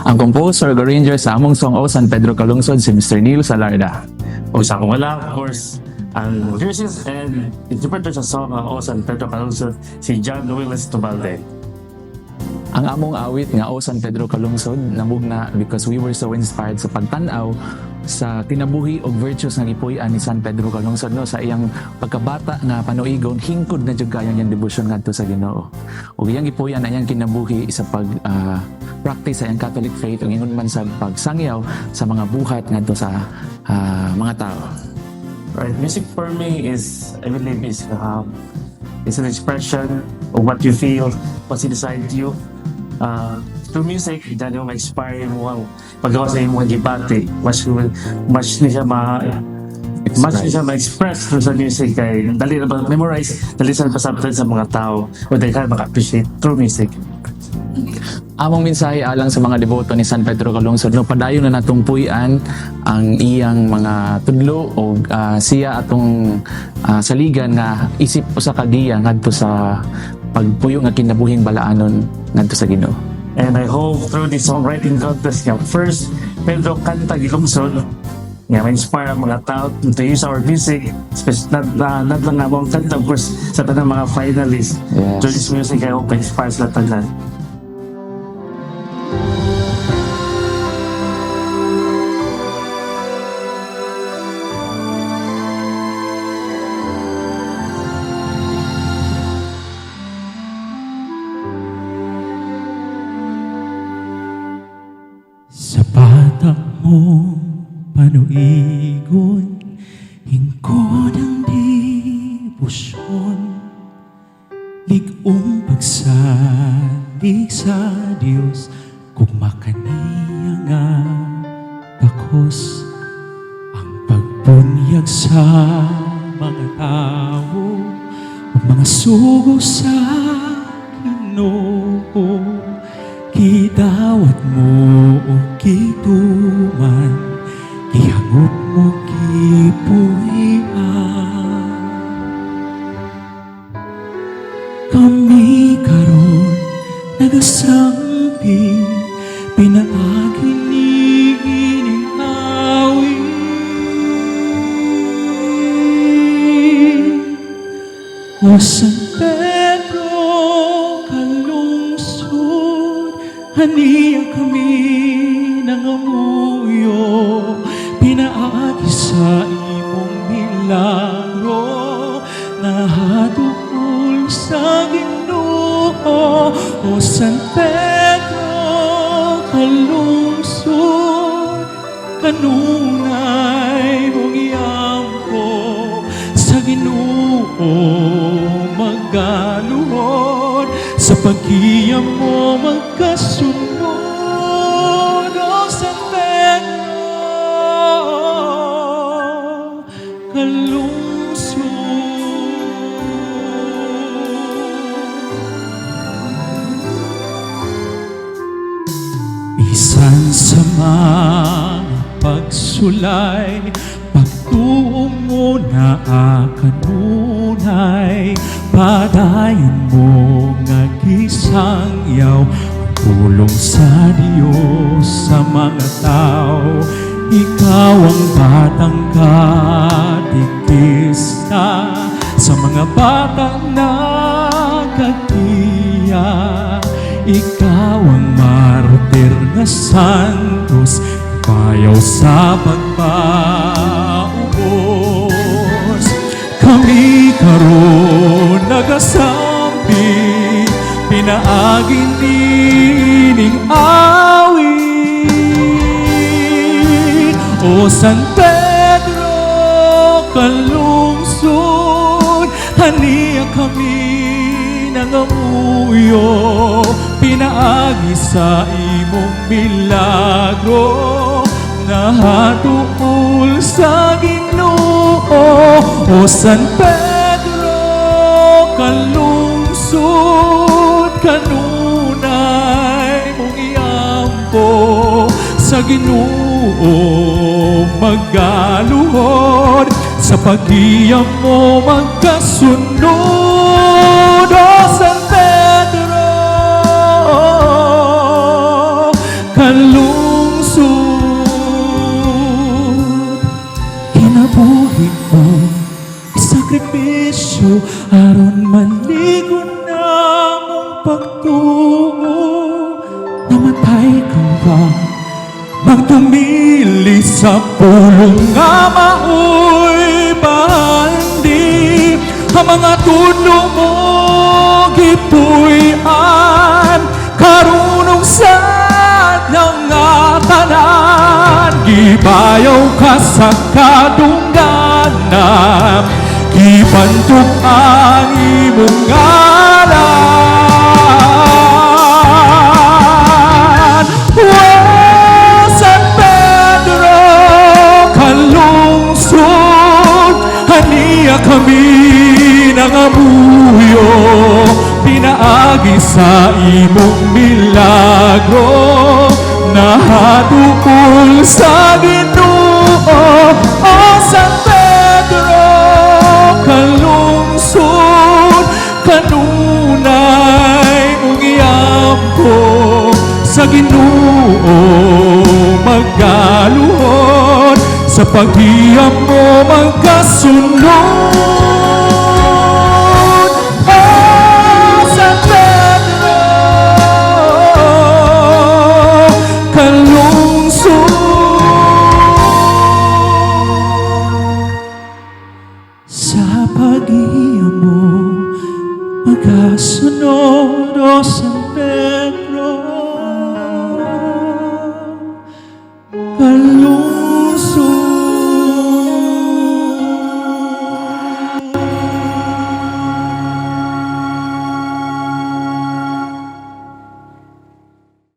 Ang composer ug arranger sa among song O San Pedro Calungsod si Mr. Neil Salarda. O sa akong wala, of course, ang lyricist and interpreter sa song ang O San Pedro Calungsod, si John Willis Tubalde. Ang among awit nga O San Pedro Calungsod namugna because we were so inspired sa pagtan-aw sa kinabuhi og virtues nga gipuy-an ni San Pedro Calungsod, no, sa iyang pagkabata nga panuigon, hingkod na jud kayo niyang debosyon ngadto sa Ginoo. Ug iyang gipuy-an ang iyang kinabuhi sa pag practice sa iyang Catholic faith ug ingon man sa pagsangyaw sa mga buhat ngadto sa mga tao. Right, music for me is, I believe, is an expression of what you feel, what's inside you. Through music, dahil mo ma-inspire mo ang paggawa sa imong gibati. Mas ni siya ma-express through sa music kay dali na ba memorize, dali sa pasabtan sa mga tao o dali ka maka-appreciate through music. Among mensahe alang sa mga deboto ni San Pedro Calungsod, no, padayon na natong puy-an ang iyang mga tudlo og siya atong saligan nga isip usa ka giya ngadto sa pagpuyo nga kinabuhing balaanon ngadto sa Ginoo. And I hope through the songwriting contest nga first Pedro Kanta Gilungsod nga ma-inspire ang mga tao to use our music, especially not lang among kanta, of course, sa tanang mga finalists. Through this music, I hope ma-inspire sila tanan. Sa batak mo panuigon, hingkod ang debosyon, lig-ong pagsalig sa Diyos, kung makaniya nga takos, ang pagbunyag sa mga tao, ug mga sugo sa Ginoo, gidawat mo o gituman, gihangop mo gipuy-an. Kami karon nagasampi, pinaagi niining awit. O San Pedro Kalungsod, haniya kami nangamuyo, pinaagi sa imong milagro, nahaduol sa Ginoo. O San Pedro Kalungsod, kanunay mong iampo, sa Ginoo magaluhod, sa paggiya mo magkasunod. O San Pedro Kalungsod. Bisan sa mga pagsulay, pagtuo mo na kanunay, padayon mo nga gisangyaw ang pulong sa Diyos sa mga tao. Ikaw ang batang katikista sa mga batang nagagiya. Ikaw ang martir nga santos, bayaw sa pagpaubos. Kami karon nagasampi, pinaagi nining awit. O San Pedro Kalungsod, haniya kami nangamuyo, pinaagi sa imong milagro, nahatuol sa Ginoo. O San Pedro Kalungsod, kanunay mong iampo, sa Ginoo magaluhod, sa paggiya mo magkasunod. O San Pedro Kalungsod. Aron maligon na among pagtuo, namatay kang ba magtumili sa pulong nga maoy bandi. Ang mga tudlo mo gipuy-an, karunong sa nga tanan. Gibayaw ka sa kadungganan, gibantog ang imong ngalan. O San Pedro Kalungsod, aniya kami nangamuyo, pinaagi sa imong milagro, nahaduol sa Ginoo. O San Pedro Kalungsod, kanunay mong iampo, sa Ginoo magaluhod, sa paghiyam mo magkasunod.